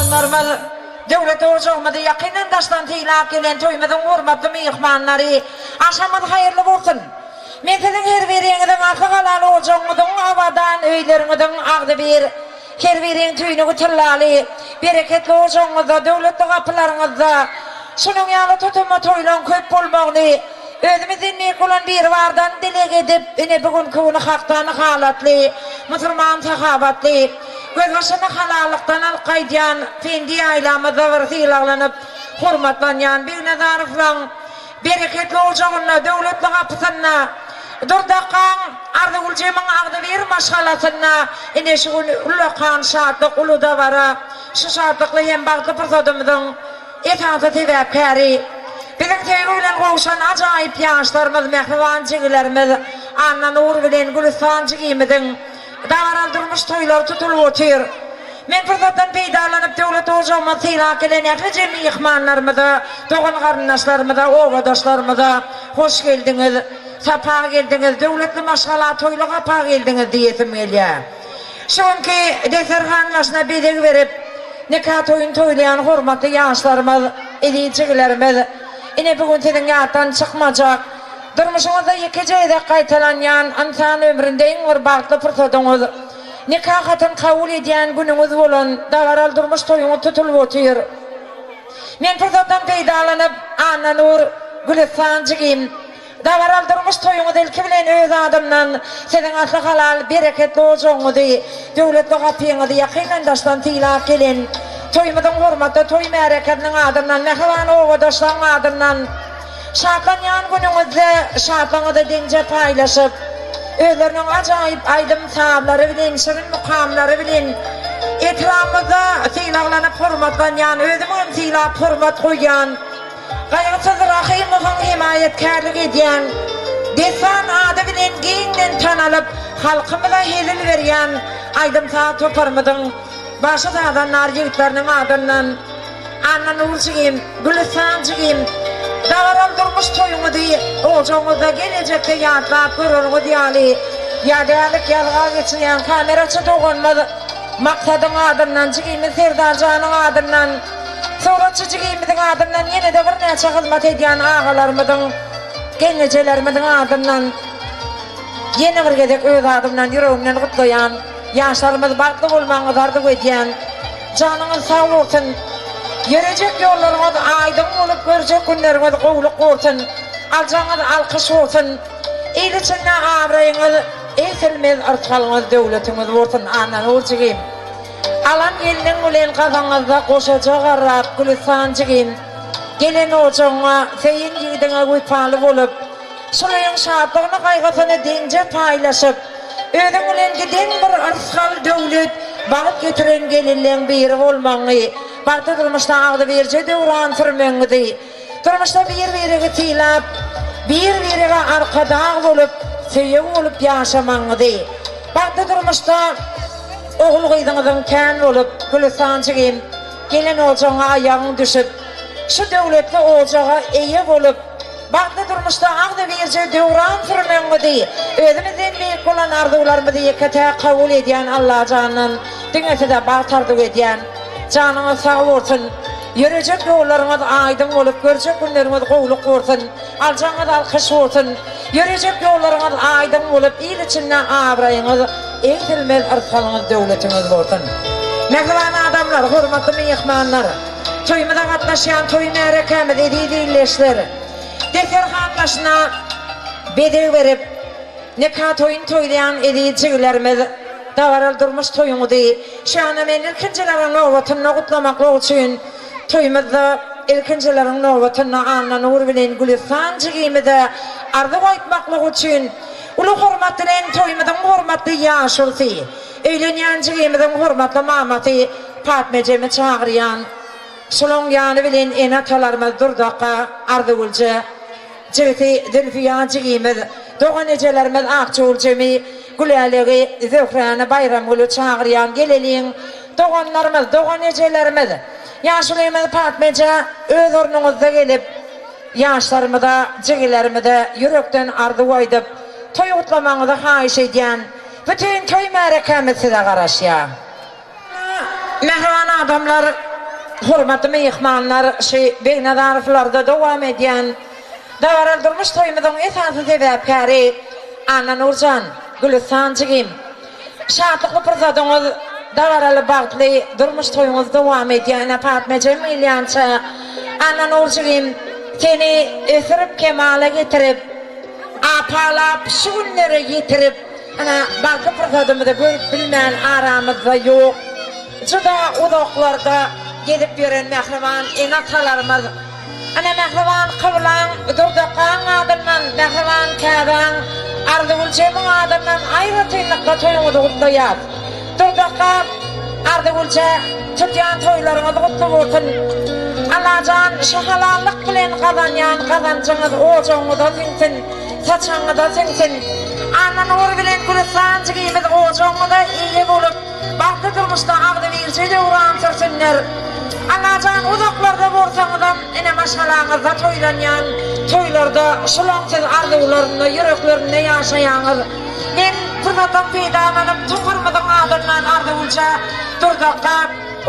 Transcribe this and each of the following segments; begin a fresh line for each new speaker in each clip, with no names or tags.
Dogan-doganlarymyz, döwlet ojagymyzy ýakyndan-daşdan sylap gelen toýumyzyň hormatly myhmanlary, agşamyňyz haýyrly bolsun! Men siziň her biriňiziň asly halal ojagyňyzyň, abadan öýleriňiziň agzybir, her biriň tüýnügi tyllaly, bereketli ojagyňyzda, döwletli gapylaryňyzda şunuň ýaly tutumly toýlaryň köp bolmagyny özümizden beýik bolan Biribardan dileg edip, ine bu günki güni Hakdan halatly, musulman sahabatly, gözbaşyny halallykdan alyp gaýdýan pendi ýaýlamyzda bir sylaglanyp hormatlanýan Begnazarowlaň Bereketli ojagynda, döwletli gapysynda, Durdakgaň, Arzygüljemiň agzybir maşgalasynda ine şu gün ullakan şatlyk, uly dabara, şu şatlykly hem bagtly pursadymyzyň esasy sebäpkäri, biziň söýgi bilen gowşan ajaýyp ýaşlarymyz, mähriban jigilerimiz Annanur bilen Gülüstan jigimiziň dabaraly durmuş toýlary tutulyp otyr. Men pursatdan peýdalanyp, döwlet ojagymyzy sylap gelen ählije myhmanlarymyza, dogan-garyndaşlarymyza, obadaşlarymyza hoş geldiňiz, sapa geldiňiz, döwletli maşgala toýly gapa geldiňiz diýesim gelýär. Şu günki desterhan başyna bezeg berip, nika toýuny toýlaýan hormatly ýaşlarymyz, eziz jigilerimiz, ine bu gün siziň ýatdan çykmajak, durmuşyňyzda ýekeje gezek gaýtalanýan, ynsan ömründe iň bir bagtly pursadyňyz, Nika hatyny kabul edýän günüňiz bolan dabaraly durmuş toýuňyz tutulyp otyr. Men pursatdan peýdalanyp, Annanur, Gülüstan jigim, dabaraly durmuş toýuňyz ilki bilen öz adymdan siziň asly halal, bereketli ojagyňyzy, döwletli gapyňyzy ýakyndan-daşdan sylap gelen toýumyzyň hormatly toý märekesiniň adyndan, mähriban obadaşlaryň adyndan, Şatlanýan günüňizde şatlygyňyzy deňje paýlaşyp, özleriniň ajaýyp aýdym-sazlary bilen, şirin mukamlary bilen etrabymyzda sylaglanyp hormatlanýan, özümiňem sylap hormat goýýan Gaýgysyz Rahymowyň hemaýatkärlik edýän Dessan ady bilen giňden tanalyp, halkymyza hezil berýän aýdym-saz toparymyzyň bagşy-sazandar ýigitleriniň adyndan Annanur jigim, Gülüstan jigim, dabaraly durmuş toýuňyzy ojagyňyzda gelejekde ýatlap göreriňiz ýaly ýadygärlik ýazga geçirýän kameraçy doganymyz Maksadyň adyndan, jigimiz Serdarjanyň adyndan, suratçy jigimiziň adyndan ýene-de birnäçe hyzmat edýän agalarymyzyň, gelnejelerimiziň adyndan ýene bir gezek öz adymdan ýüregimden gutlaýan. Ýaşlarymyz bagtly bolmagyňyzy arzuw edýän. Janyňyz sag bolsun. Ýörejek ýollaryňyz aýdyň bolup görjek günleriňiz gowluk bolsun. Aljagyňyz alkyş bolsun. Il içinde abraýyňyz egsilmez yrsgalyňyz döwletiňiz bolsun Annanur jigim. Alan gelniň bilen gazaňyzda goşaja garrap Gülüstan jigim. Gelen ojagyňa söýen ýigidiňe wepaly bolup şol öýüň şatlygyny gaýgysyny deňje paýlaşyp Özüň bilen giden bir yrsgal, döwlet, bagt getiren gelinleň biri bolmagyňy, bagtly durmuşda agzybirje döwran sürmegiňizi, durmuşda bir-biregi sylap, bir-birege arkadag bolup, söýeg bolup ýaşamagyňyzy, bagtly durmuşda ogul-gyzyňyzyň kän bolup, Gülüstan jigim, gelen ojagyňa aýagyň düşüp, şu döwletli ojaga eýe bolup, Bagtly durmuşda agzybirje döwran sürmegiňizi, özümizden beýik bolan arzuwlarymyzy ýeke-täk kabul edýän Allajandan diňe size bagt arzuw edýän. Janyňyz sag bolsun! Ýörejek ýollaryňyz aýdyň bolup, görjek günleriňiz gowluk bolsun! Aljagyňyz alkyş bolsun! Ýörejek ýollaryňyz aýdyň bolup, il içinde abraýyňyz egsilmez, yrsgalyňyz, döwletiňiz bolsun! Mähriban adamlar, hormatly myhmanlar! Toýumyza gatnaşýan toý märekämiz eziz ildeşler! Desterhan başyna bezeg berip, nika toýuny toýlaýan eziz jigilerimiz, dabaraly durmuş toýuňyzy şu ýanda men ilkinjileriň nobatynda gutlamaklyk üçin toýumyzda ilkinjileriň nobatynda Annanur bilen Gülüstan jigimize arzuw aýtmaklyk üçin uly hormat bilen toýumyzyň hormatly ýaşulusy, Öýlenýän jigimiziň hormatly mamasy Patma ejemi çagyrýan. Şolaň ýany bilen ene-atalarymyz Durdakga, Arzygülje, jigisi Zülfiýa jigimiz, dogan ejelerimiz Akjüljemi, Gülälegi, Zöhräni, Baýramgüli çagyrýan. Geleliň, doganlarymyz, dogan ejelerimiz, ýaşulymyz Patma eje öz ornuňyzda gelip, ýaşlarymyza, jigilerimize ýürekden arzuw aýdyp, toý gutlamagyňyzy haýyş edýän. Bütin toý märekämiz size garaşýar. Mähriban adamlar! hormatly myhmanlar, şu Begnazarowlarda dowam edýän dabaraly durmuş toýumyzyň esasy sebäpkäri Annanurjan, Gülüstan jigim. Şatlykly pursadyňyz, dabaraly bagtly durmuş toýuňyz dowam edýär. Ine Patma ejem gelýänçä Annanur jigim seni ösürip kemala getirip, apalap şu günlere ýetirip, ine bagtly pursadymyzy görüp bilmän aramyzda ýok. Juda uzaklarda gezip ýören mähriban ene-atalarymyz. Ene mähriban kyblaň Durdakgaň adyndan, mähriban käbäň Arzygüljemiň adyndan aýratynlykda toýuňyzy gutlaýas. Durdakga, Arzygülje tutýan toýlaryňyz gutly bolsun. Allajan şu halallyk bilen gazanýan gazanjyňyz ojagyňyza siňsin, saçagyňyza siňsin. Annanur bilen Gülüstan jigimiz ojagyňyza eýe bolup, Bagtly durmuşda agzybirje döwran sürsünler. Allajan uzaklarda bolsaňyzam ene maşgalaňyzda toýlanýan toýlarda şulaň siz arzuwlarynda ýüreklerinde ýaşaýaňyz. Men pursatdan peýdalanyp toparymyzyň adyndan Arzygülje Durdakga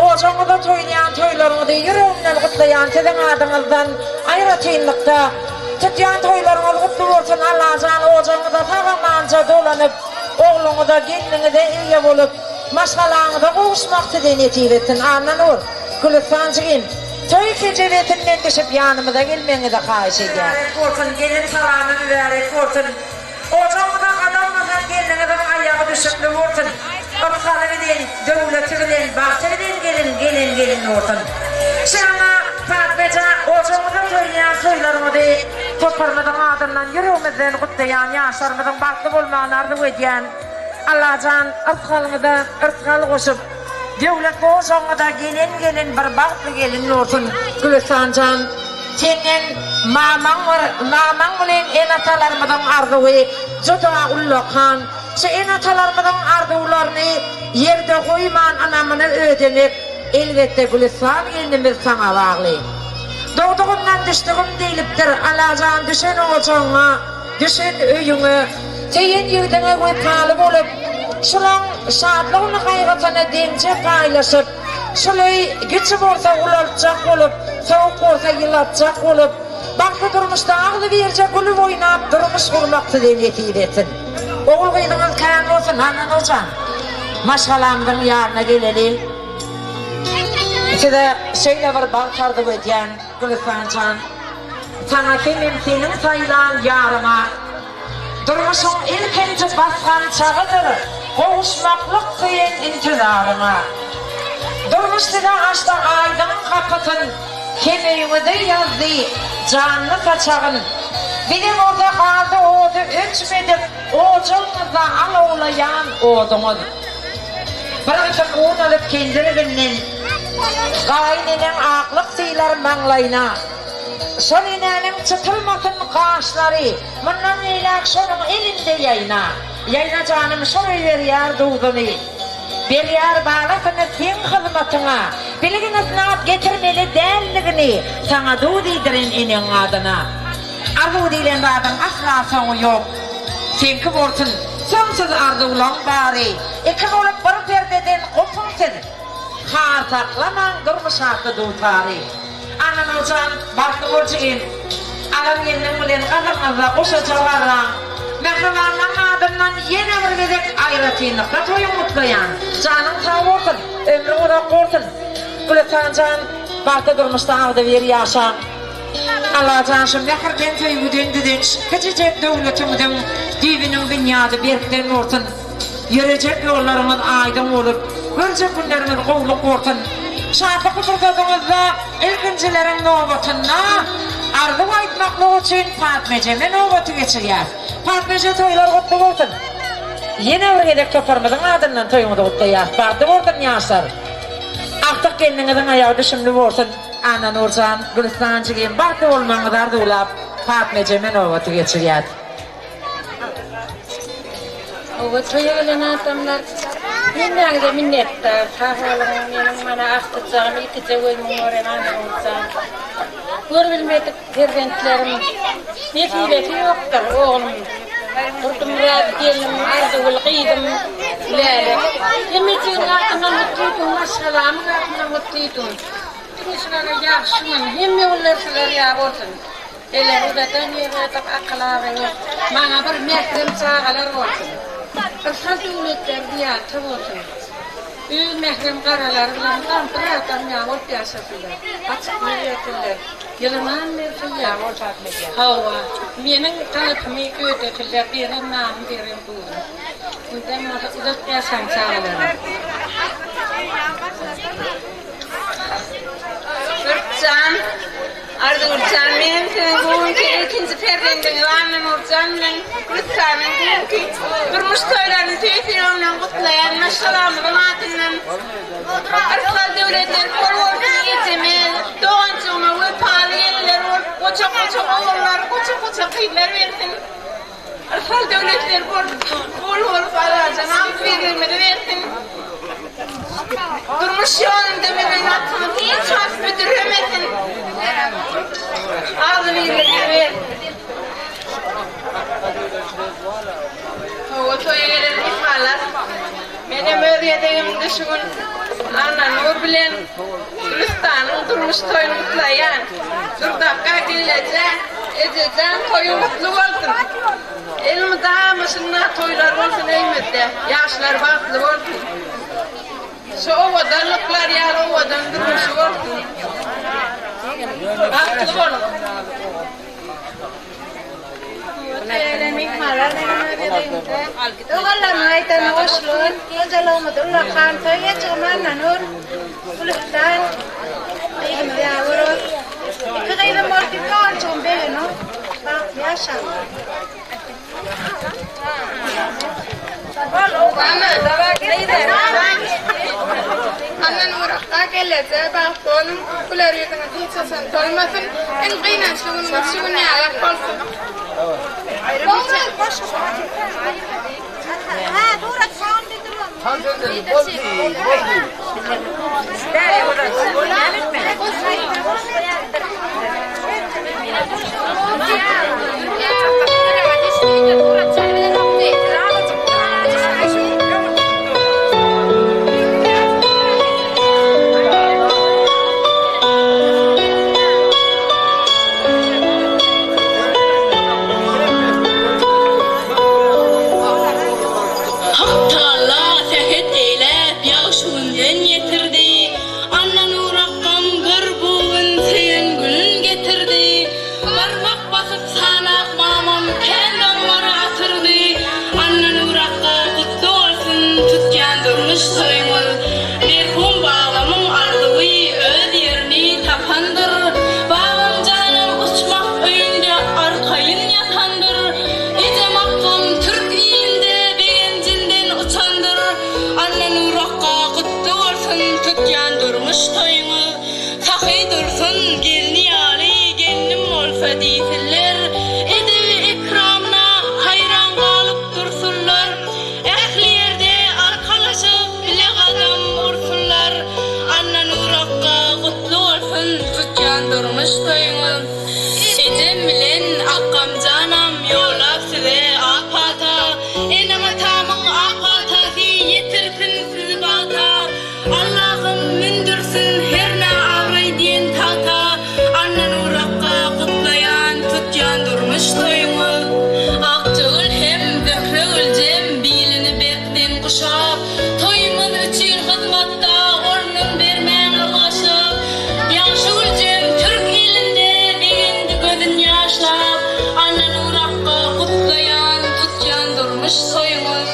ojagyňyzda toýlaýan toýlaryňyzy ýüregimden gutlaýan siziň adyňyzdan aýratynlykda tutýan toýlaryňyz gutly bolsun Allajan ojagyňyza sag amanja dolanyp Ogluňyza, gelniňize eýe bolup, maşgalaňyza gowuşmak size nesip etsin, Annanur, Gülüstan jigim, toý kejebesinden düşüp ýanymyza gelmegiňizi haýyş edýän. Mübärek bolsun, gelin salamy mübärek bolsun. Ojagyňyza gadam basan gelniňiziň aýagy düşümli bolsun. Yrsgaly bilen, döwleti bilen, bagty bilen gelin gelen gelin bolsun. Şirana, Patmeja, ojagyňyzda toýlaýan toýlaryňyzy Toparymyzyň adyndan ýüregimizden gutlaýan ýaşlarymyzyň bagtly bolmagyny arzuw edýän Allajan yrsgalyňyza yrsgal goşup döwletli ojagyňyza gelen gelin bir bagtly gelin bolsun Gülüstanjan senden mamaň bir mamaň bilen ene atalarymyzyň arzuwy juda ullakan şu ene atalarymyzyň arzuwlaryny ýerde goýman ynamyny ödemek elbetde Gülüstan gelnimiz saňa bagly. Dogdugymdan düşdügim diýlipdir, Alajan düşen ojagyňa, düşen öýüňe, söýen ýigidiňe wepaly bolup, şulaň şatlygyny-gaýgysyny deňje paýlaşyp, şul öý kiçi bolsa ulaltjak bolup, sowuk bolsa ýylatjak bolup, bagtly durmuşda agzybirje gülüp oýnap durmuş gurmak size nesip etsin. Ogul-gyzyňyz kän bolsun, Annanurjan. Maşgalamyzyň ýanyna geleli. Size şeýle bir bagt arzuw edýän, Gülüstan jan. Saňa hemem seniň saýlan ýaryňa. Durmuşyň ilkinji basgançagydyr gowuşmaklyk söýen intizaryňa. Durmuş size açdy aýdyň gapysyn, hem öýüňize ýazdy janly saçagyn. Bize bolsa galdy ody öçmedik ojagyňyzda alawlaýan oduňyz. Bir gysyk un alyp kendiriginden, Gaýyn eneň aklyk sylar maňlaýyna. Şol enäniň çytylmasyn gaşlary, Mundan beýläk şonuň elinde ýaýna. Ýaýna janym şol berýär duzuny. Berýär balasyny seň hyzmatyňa. Bilgin ysnat getirmeli däldigini, Saňa duz iýdiren eneň adyna. Arzuw diýlen zadyň asla soňy ýok. Seňki bolsun soňsuz arzuwlaň bary. Iki bolup bir perdeden gopuň siz. Har saklamaň durmuş atly dutary. Annanurjan bagtly bol jigim. Alan gelniň bilen gazyňyzda goşaja garraň. Mähribanlaň adyndan ýene bir gezek aýratynlykda toýuňy gutlaýan. Janyň sag bolsun, ömrüň uzak bolsun. Gülüstan jan bagtly durmuşda agzybir ýaşaň. Allajan şu mähirden söýgüden düzen kiçijek döwletiňiziň düýbüniň binýady berkden bolsun. Ýörejek ýollaryňyz aýdyň bolup, görjek günleriňiz gowluk bolsun. Şatlykly pursatyňyzda ilkinjileriň nobatynda arzuw aýtmaklyk üçin Patmejeme nobaty geçirýäs. Patmeje toýlar gutly bolsun! Ýene bir gezek toparymyzyň adyndan toýuňyzy gutlaýas. Bagtly bolsun ýaşlar! Agtyk gelniňiziň aýagy düşümli bolsun! Annanurjan, Gülüstan jigim bagtly bolmagyňyzy arzuwlap, Patma ejeme nobaty geçirýäs.
Hawa toýa gelen adamlar hemmäňize minnetdar sag boluň meniň mana agtyjagym ilkije gözümiň gören Annanurjan görbilmedik perzentlerim nesibesi ýokdur oglum Durdymyrat gelnim Arzygül gyzym Läle hemmejigiň adyndan gutlaýdym maşgalamyň adyndan gutlaýdym. gün şulara ýagşy gün, hemme günler şular ýaly bolsun. Eller uzadan ýere akyl abraýy maňa bir mährem çagalar bolsun. Yrsal döwletleri zyýata bolsun. Öz mährem garalary bilen ynam bir adam ýaly bolup ýaşasynlar. Açyk ýüz bersinler. Ýyly nan bersinler. Hawa, meniň talapymy ödesinler, beren nanym, beren duzum. Indem bolsa uzak ýaşaň çagalarym.
Gurtjan, Arzygüljan menem siziň bu günki ilkinji perzendiňiz Annanurjan bilen Rüstanyň bu günki durmuş toýlaryny tüýs ýüregimden gutlaýan maşgalamyzyň adyndan yrsgal döwletler bol bolsun ejeme, doganjygyma wepaly gelinler bolup goçak-goçak ogullar, goçak-goçak gyzlar bersin. Yrsgal döwletler bol bolup Allajan agzybirligimizi bersin. Durmuş ýolunda menen atymyz hiç wagt büdremesin. Agzybirligimizi bersin. Hawa toýa gelen myhmanlar. Menem öz gezegimde şu gün Annanur bilen Gülüstanyň durmuş toýuny gutlaýan. Durdakga gelneje, ejejan toýuň gutly bolsun. Elmydama şunda toýlar bolsun öýümizde. Ýaşlar bagtly bolsun. Şu owadanlyklar ýaly owadan durmuşy bolsun. Bagtly boluň.
Doganlarynyň aýdanyna goşulyp, hojalygymyz ullakan toý geçigim Annanur, Gülüstan, gyzymyz Ýawur. Iki gyzym bolup, iki oguljygym Begenur. Bagtly ýaşaň.
Annanur akga gelneje bagtly boluň, güler ýüzüňiz hiç haçan solmasyn, iň gynançly günüňiz şu gün ýalak bolsun.
Hak Tagalla sähet eýläp, ýagşy günden ýetirdi. Annanur akgam gör bu gün söýen günün getirdi. Barmak basyp sanap mamam kän daňlary atyrdy. Annanur akga gutly bolsun tutýan durmuş toýuňyz. Merhum babamyň arzuwy öz ýerini tapandyr. Babam janam uçmah öýünde arkaýyn ýatandyr. Ejem akgam türk ilinde begenjinden uçandyr. Annanur akga gutly bolsun tutýan durmuş toýuňyz. Sahy Dursun gelni ýaly gelnim bolsa diýsinler, edebi-ekramyna haýran galyp dursunlar, ähli ýerde arkalaşyp bile gadam ursunlar. Annanur akga gutly bolsun tutýan durmuş toýuňyz. Ejem bilen akgamjanam ýollap size ak pata. Enem-atamyň ak patasy ýetirsin sizi bagta. Allahym mündürsin hernä abraý diýen tagta Annanur akga gutlaýan tutýan durmuş toýuňyz Akjagül hem Zöhregül jem bilini berkden guşap Toýumyz üçin hyzmatda ornun bermän ylgaşyp Ýagşygül jem türk ilinde begendi gözün ýaşlap Annanur akga gutlaýan tutýan durmuş toýuňyz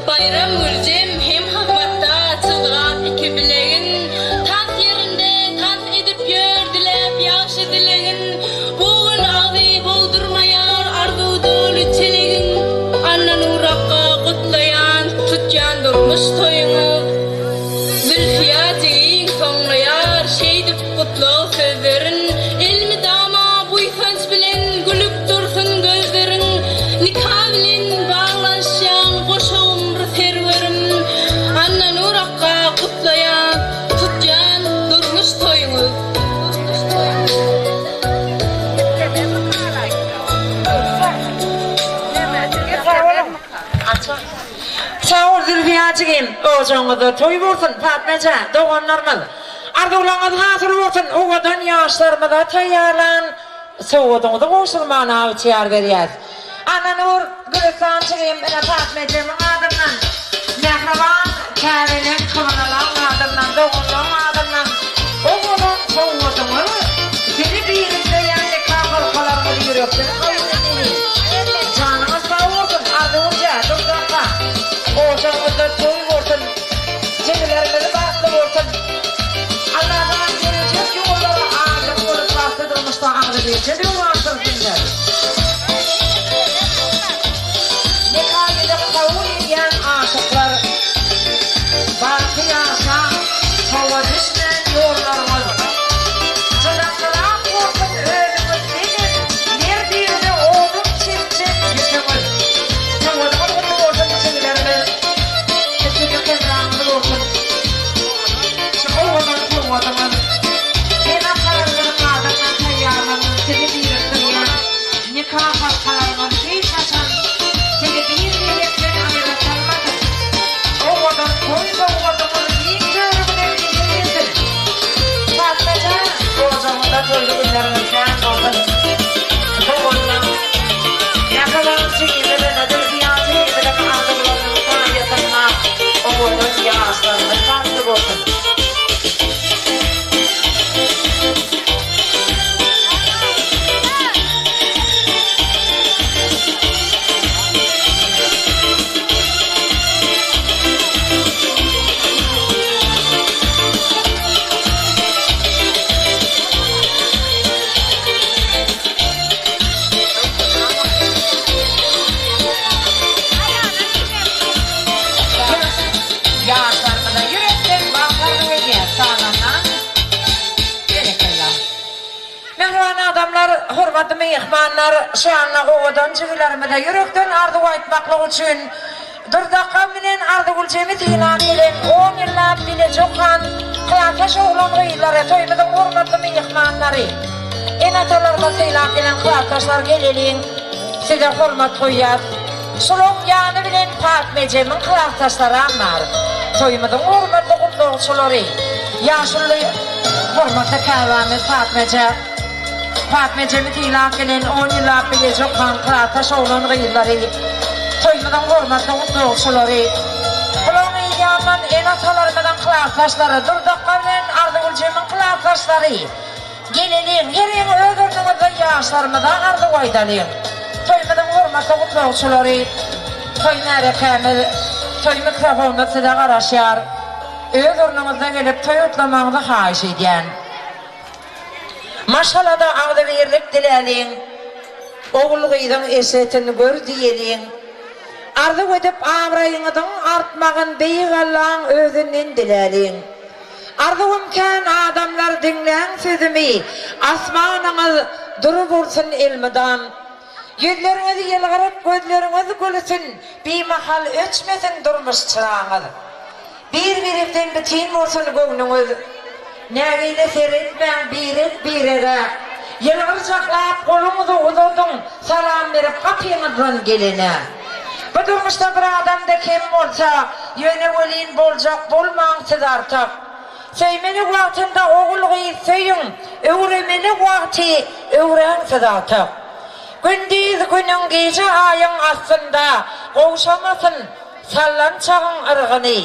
Baýramgül jem hem hyzmatda çyzgap iki bilegin, Tans ýerinde tans edip ýör diläp ýagşy dilegin, Bu gün agzy bogdurmaýar arzuw doly çelegin, Annanur akga gutlaýan tutýan durmuş toýuňyz. Zülfiýa jigiň soňlaýar şeýdip gutlag sözlerin, Elmydama buýsanç bilen gülüp dursun gözleriň, Nika bilen baglanyşýan goşa gumry serwerim, Annanur akga gutlaýan tutýan durmuş toýuňyz.
Sag bol Zülfiýa jigim, ojagyňyzda toý bolsun, Patma jan, doganlarymyz. Arzuwlaryňyz hasyl bolsun, owadan ýaşlarymyza taýýarlan sowgadyňyzy gowşurmagyna ygtyýar berýäs. Annanur Gülüstan jigim ene Patma ejemiň adyndan, mähriban käbeleň kyblalaň adyndan, doganlaň adyndan owadan sowgadyňyz sizi birikdirýän nika halkalaryňyzy ýürekden kabul edeli. Janyňyz sag bolsun, Arzuwja, Durdakga, ojagyňyzda toý bolsun, jigilerimiz bagtly bolsun. Allajan gelejek ýollary aýdyň bolup bagtly durmuşda agzybirje döwran sürsünler. Nika ýüzük kabul edýän aşyklar Baky ýaşaň, sowa düşmän ýollaryňyz Jylakyrak bolsun özüňiz deňiz Merdiwde odun çekjek ýüküňiz Sowadyňyz gutly bolsun jigilerimiz Üstünlik hemraňyz bolsun Şu owadan sowgadyňyz Ene-atalarymyzyň adyndan taýýarlanan sizi birikdirýän Nika halkalaryňyz hiç haçan sizi bir-birekden aýra salmasyn. Owadan toý sowgadyňyz giň törüňize eýe gelsin. Patma jan, ojagyňyzda toýly günleriňiz kän bolsun. Doganlaň, mähriban jigimiziň, Zülfiýa jigimiziň arzuwlarynyň saýasynda owadan ýaşlaryňyz bagtly bolsun. Ýaşlarymyza ýürekden bagt arzuw edýäs sazandan berekella. Mähriban adamlar, hormatly myhmanlar, şu anda owadan jigilerimize ýürekden arzuw aýtmaklyk üçin Durdakga bilen Arzygüljemi synap gelen on ýyllap bileje okan klasdaş oglan-gyzlary, toýumyzyň hormatly myhmanlary, ene-atalarymyz sylap gelen klasdaşlar geleliň, size hormat goýýas. Şulaň ýany bilen Patma ejemiň klasdaşlaram bar. Toýumyzyň hormatly gutlagçylary, ýaşuly hormatly käbämiz Patma eje, Patma ejemi sylap gelen on ýyllap bileje okan klasdaş oglan-gyzlary, toýumyzyň hormatly gutlagçylary, bulaň ýanyndan ene-atalarymyzyň klasdaşlary, Durdakga bilen Arzygüljemiň klasdaşlary, Geleliň, heriň öz ornuňyzda ýaşlarymyza arzuw aýdalyň. Toýumyzyň hormatly gutlagçylary, toý märekämiz, toý mikrofonymyz size garaşýar. Öz ornuňyzda gelip toý gutlamagyňyzy haýyş edýän. Maşgalada agzybirlik diläliň, ogul-gyzyň eşretini gör diýeliň. Arzuw edip abraýyňyzyň artmagyn Beýik Allaň özünden diläliň. Arzuwym kän adamlar diňläň sözümi Asmanyňyz dury bolsun elmydam Ýüzleriňiz ýylgyryp gözleriňiz gülsün Bimahal öçmesin durmuş çyraňyz Bir birikden bitin bolsun göwnüňiz Nägile seretmäň birek birege Ýylgyrjaklap goluňyzy uzadyň Salam berip gapyňyzdan gelene. Bu durmuşda bir adamda kem bolsa, ýöne welin boljak bolmaň siz artyk. Söýmeli wagtynda ogul-gyz söýüň, öwremeli wagty öwräň siz agtyk. Gündiz günüň gije aýyň astynda gowşamasyn sallançagyň yrgyny.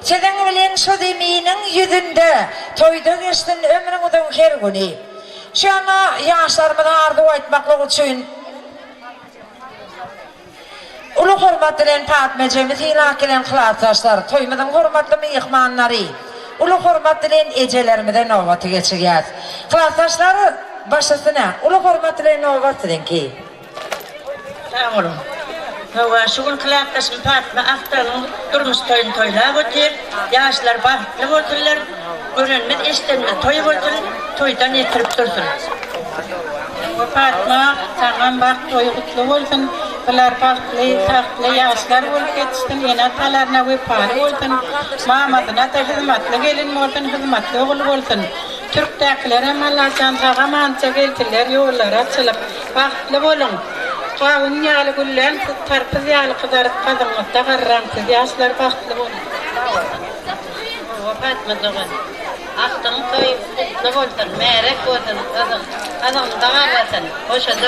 Siziň bilen şu zeminiň ýüzünde toýda geçsin ömrüňiziň her güni. Şu ýanda ýaşlarymyza arzuw aýtmaklyk üçin Uly hormat bilen Patma ejemi sylap gelen klasdaşlar, toýumyzyň hormatly myhmanlary, uly hormat bilen ejelerimize nobaty geçirýäs. Klasdaşlar, baş üstüne, uly hormat bilen nobat siziňki.
Sag boluň. Hawa, şu gün klasdaşym Patma agtygynyň durmuş toýuny toýlap otyr. Ýaşlar bagtly bolsunlar. Görenimiz, eşidenimiz toý bolsun, toýdan ýetirip dursun. Hawa Patma, saňam bagt toýy gutly bolsun. Bular bagtly, tagtly ýaşlar bolup ýetişsin, ene-atalaryna wepaly bolsun, mamasyna-da hyzmatly gelin bolsun, hyzmatly ogul bolsun. Türkdäkilerem Allajan sag-amança gelsinler, ýollary açylyp, bagtly boluň. Gawun ýaly gülläň siz, tarpyz ýaly gyzaryp, gazyňyzda garraň siz, ýaşlar bagtly boluň. Hawa Patma dogan.
Agtygyň toýy gutly bolsun, märek bolsun, yzyň, yzyňda galmasyn, goşada.